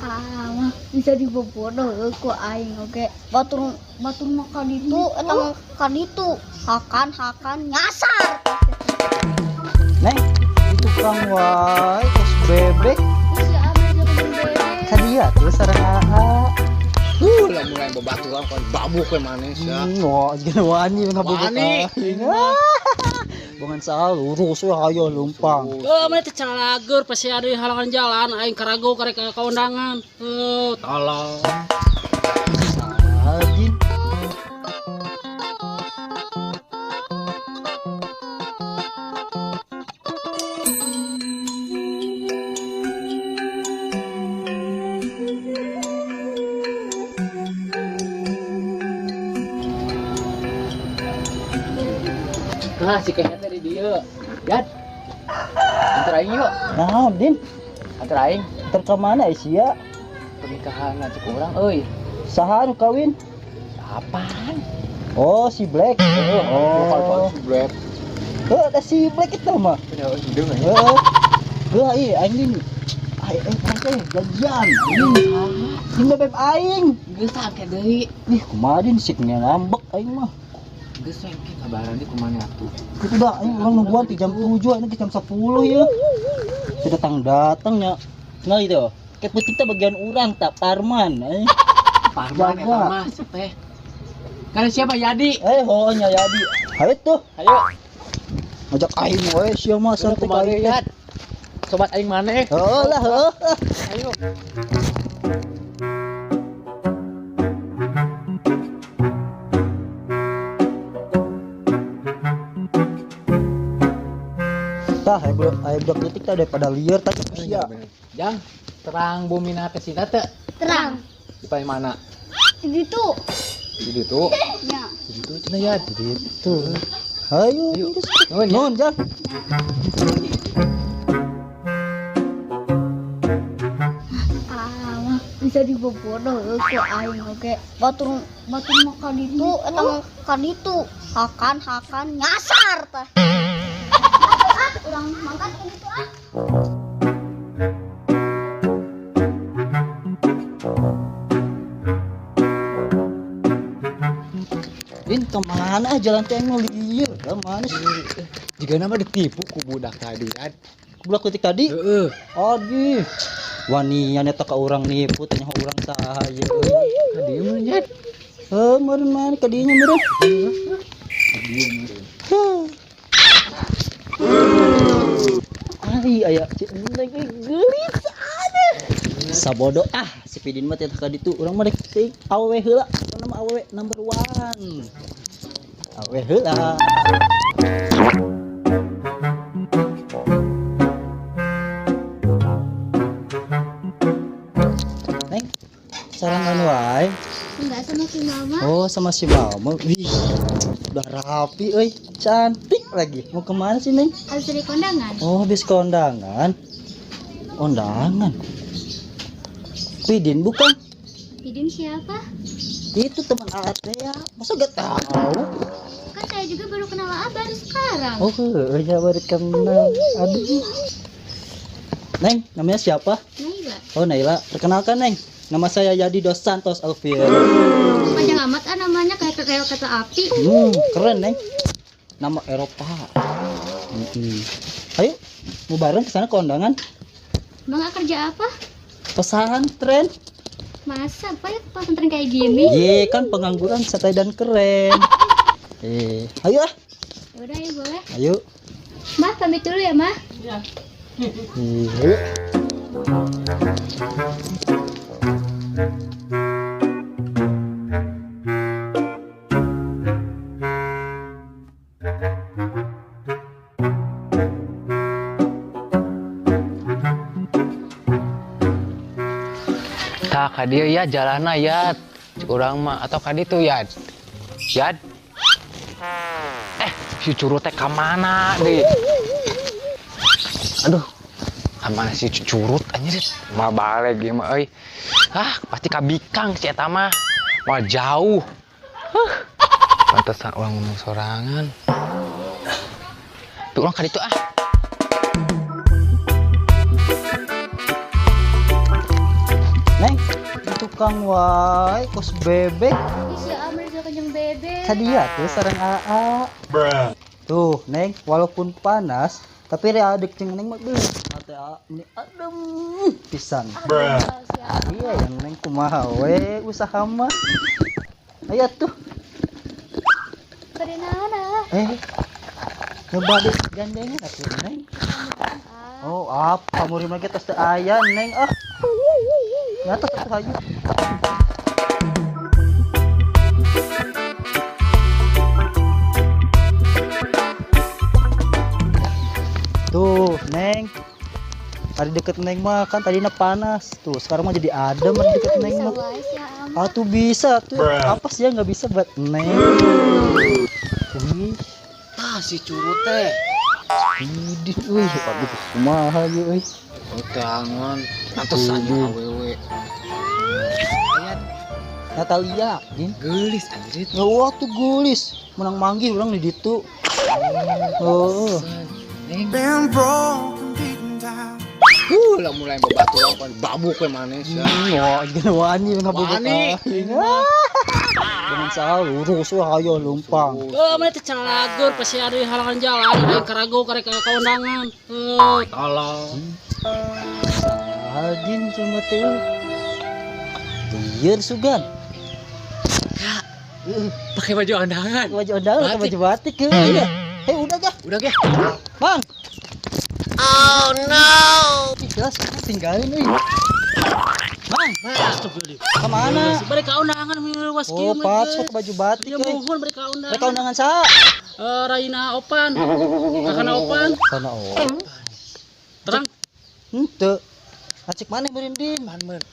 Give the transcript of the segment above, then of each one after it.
Ah, mah bisa dibobodo ku aing oge. Batur batur mah ka ditu, eta mah ka ditu. Hakan hakan nyasar. Neng, di tukang wae kos bebek. Si Abah jeung bebek. Kadia tuh sareng AA. Lah mulai babaturan kan babuk we maneh sia. Wah, jiga wani ngabubuk Wani. aing. Bongan saha lurus we hayo lumpang. Eh, mana teh calager pasti ada di halangan jalan aing karago karek ka kondangan. Eh, tolong. Lagi. Nah, si kehet teh di dieu. Yad. Antar aing yuk. Naon, Din? Antar aing Antar ka mana sia? Pernikahan ngajak urang euy. Saha nu kawin? Apaan? Oh, si Black. Oh, Oh. si Black. Heuh, da si Black itu mah. Bener hidung aing. Heeh. Heuh, ieu aing Din. Aing aing teh janjian. Ini ini bebek aing. Geus tah engke deui. Ih, kumaha Din sik ngambek aing mah. Geus we engke kabaran di kumaha atuh. Itu dah, aing urang nungguan di jam 7, ini jam 10 ya. Sudah datang datangnya. Nah itu. Kayak putih teh bagian urang tak Parman. Eh, Parman Jaga. eta mah si teh. Kan siapa Yadi? eh oh nya Yadi. Hayo tuh, Ayo. ngajak aing we sia mah Santai santai ka aing teh. Yad. Sobat aing maneh. Heuh lah, heuh. Ayo. Tah, aya budak aya budak leutik tah daripada lieur tadi sia. Jang, terang bumi teh sina teh. Terang. Di paling mana? Di ditu. Di ditu. Nya. Di ditu cenah Yad. Gitu. Hayu, Ayo. geus. Nuhun, ya. Nuhun, Jang. Ah, mah bisa dibobodo ku aing oge. Batur batur mah ka ditu, eta mah ka ditu. Hakan hakan nyasar teh. Ah, urang mangkat ka ditu ah. Din, kemana jalan teh aing mah lieur? Ka mana sih? Jika nama ditipu ku budak tadi, Yad. Budak leutik tadi? Heeh. Aduh. Wanian eta ka urang nipu teh nyaho urang saha ieu euy. Ka dieu mah Yad. Heuh, meureun mana ka dieu nya meureun. Heuh. Ai aya si Neng euy geulis aduh. Sabodo ah si Pidin mah teh ka ditu urang mah rek teuing awewe heula. Pokona mah awewe number 1. Awewe heula. Neng, sareng anu wae. Enggak sama si mama. Oh, sama si mama. Wih, udah rapi euy. Cantik lagi. Mau kemana sih, Neng? Habis dari kondangan. Oh, habis kondangan. Kondangan. Pidin bukan? Pidin siapa? Itu teman Atea. Masa gak tahu? Kan saya juga baru kenal Abah baru sekarang. Oh, ya baru kenal. Aduh. Neng, namanya siapa? Naila. Oh, Naila. Perkenalkan, Neng. Nama saya Yadi Dos Santos Alfiero. Panjang amat ah namanya kayak kayak kata api. Keren, Neng. Nama Eropa. Ayo, mau bareng ke sana ke undangan. Bang kerja apa? Pesantren. Masa apa ya pesantren kayak gini? Ye, kan pengangguran santai dan keren. Ayo ah. Ya udah ya boleh. Ayo. Mah pamit dulu ya, Mah. Iya. Tah ka dieu ya jalanna ya. Urang mah atau ka ditu ya. Yad. Si curut teh ka mana deui? Aduh. Ka mana si curut anjir? Mah balik ieu mah euy. Ah, pasti ka bikang si eta mah. Mah jauh. Huh. Pantesan urang ngomong sorangan. Tuh urang ka ditu ah. Bikang wae kos bebek. Ih, si Amir juga jeung bebek. Sadia tuh sareng AA. Tuh, Neng, walaupun panas, tapi rea adek jeung Neng mah beuh. Mate AA ini adem pisan. Iya, yang Neng kumaha we usaha mah. Aya tuh. Bade naon ah? Nyoba deh gandengan atuh Neng. Oh, apa murim lagi tos teu aya Neng ah. Nya tos atuh hayu. Tuh, Neng. Tadi deket Neng mah kan tadinya panas. Tuh, sekarang mah jadi adem ada deket Neng mah. Ah, tuh bisa tuh. Apa sih yang nggak bisa buat Neng? Wih, Tah si curut teh. Idih, euy, aduh, kumaha ieu euy. Utangan, pantesan awewe. Ayat Natalia, Din. geulis anjir. Wah, tuh geulis. Menang manggih urang di ditu. Oh. Neng. Lah mulai babaturan pan babuk we maneh sia. Wah, gini wani ngabubuk. Wani. Jangan salah lurus wah ayo lumpang. Mana teh calagur pasti ada halangan jalan aing karago karek ka kondangan. Tolong. Saha Din cuma teh. Lieur sugan. Pakai baju undangan. Baju undangan atau baju batik ya. Hei, udah gah. Udah gah. Bang. Oh no. Jelas tinggalin euy. Bang, Astagfirullah. kemana? Bari ka undangan milu was Oh, kieu. pas pakai baju batik Ya euy. mohon bari ka undangan. Mereka undangan saha? Raina Opan. Kakana Opan. Kana oh. Terang. Henteu. Acik maneh meureun Din?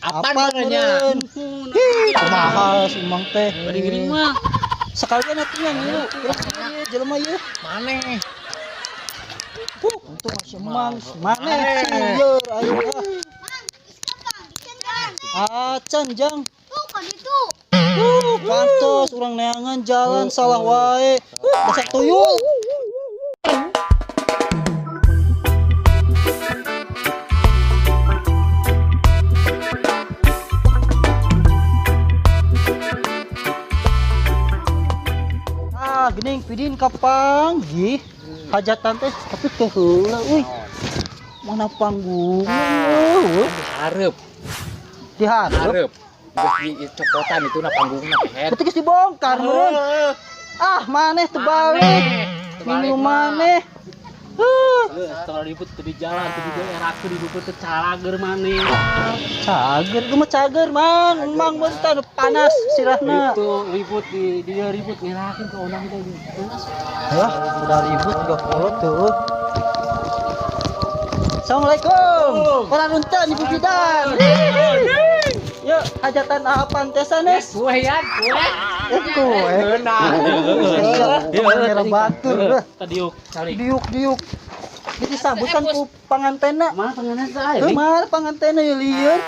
Apaan meureun? Muhun. Ih, kumaha si Mang teh. Bari geuning mah. Sekalian atuh nya ngilu. Urang ieu jelema ieu. Maneh. Untung si Mang maneh lieur ayo ah. Acan jang. Tuh kan itu. Pantes urang neangan jalan salah wae. Dasar tuyul. Ah, geuning pidin kapanggih. Hajatan teh tapi teh heula euy. Mana panggung euy. Dihareup, Dihareup. hareup. Geus di copotan itu na panggungna head. Berarti geus dibongkar meureun. Ah, maneh terbalik. Terbalik Minggu mah. maneh. Huh. Setelah ribut teu di jalan teu di erakeun di ruput teh calager maneh. Cager, geus mah cager, Mang. Mang bentar panas sirahna. Itu ribut di dia ribut ngerakeun ka undangan teh. Wah, udah ribut juga kolot tuh. Assalamualaikum. Orang runtan Ibu Bidan. Yuk, hajatan apaan teh sanes? Kue ya, kue. Kue. Iya, batur. Tadi yuk cari. Diuk diuk. Jadi disambut kan ku pangantena. Mana panganan saya? Tuh mana pangantena ya lieur.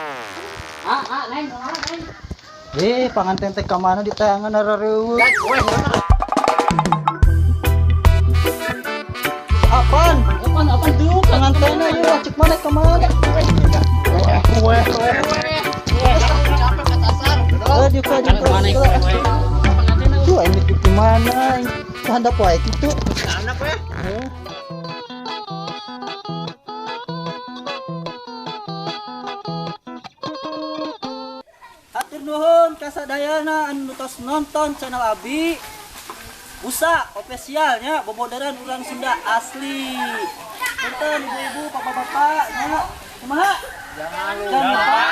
Ah, ah, neng, ah, neng. Panganten teh ka mana ditayangan arareuweut. Apaan? Apaan, apaan tuh? Pangantena yeuh cek mana ka mana? Kue. Capek kasasar. Eh, diuk diuk. Mana diuk. Tuh, ini di mana? Handap wae kitu. Anak we. Hatur nuhun kasadayana anu tos nonton channel Abi. Busa officialnya boboderan urang Sunda asli. Punten ibu-ibu, bapak-bapak nya. Kumaha? Jangan lupa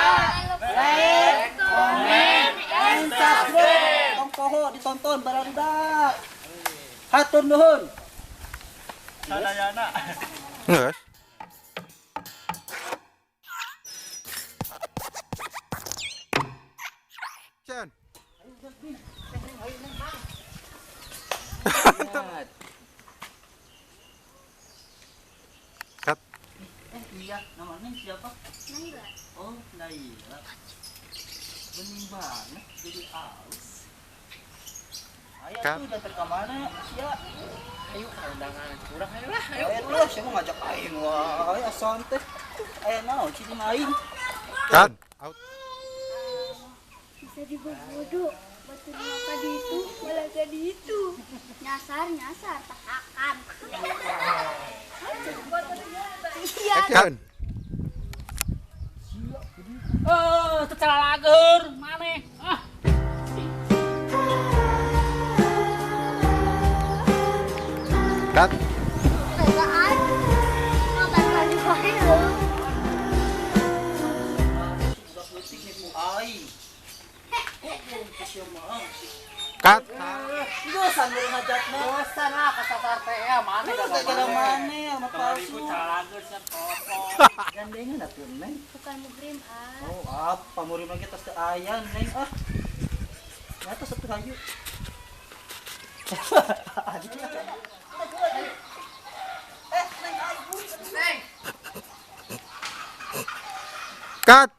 like, comment, and subscribe. Tong poho ditonton barudak. Hatur nuhun. Sadayana. Geus. Chan. Cut. Iya, namanya siapa? Naila. Oh, Naila. Bening banget jadi aus. Ayo Cut. tuh datang ke mana? Sia. Ayo ka undangan. Urang ayo lah, ayo. Ayo lah, saya mau ngajak aing wae ason teh. Aya naon cicing aing. Cut. Out. Bisa dibodoh. Batur mah ka ditu, malah ka ditu. Nyasar, nyasar tahakan. Iya. Action. Eh, teu calalager maneh. Ah. Cut. Tegaan. Ngaban di wae leuh. Budak leutik nipu aing. Kok mah. Cut. Dosan lu ngajatna. Bosan ah kasasar teh ya maneh. Gara-gara maneh sama palsu. Calalager sia tolong. Gandengan atuh, Neng. Bukan muhrim ah. Oh, apa murim lagi tos teu aya, Neng. Ah. Ya tos atuh hayu. Cut.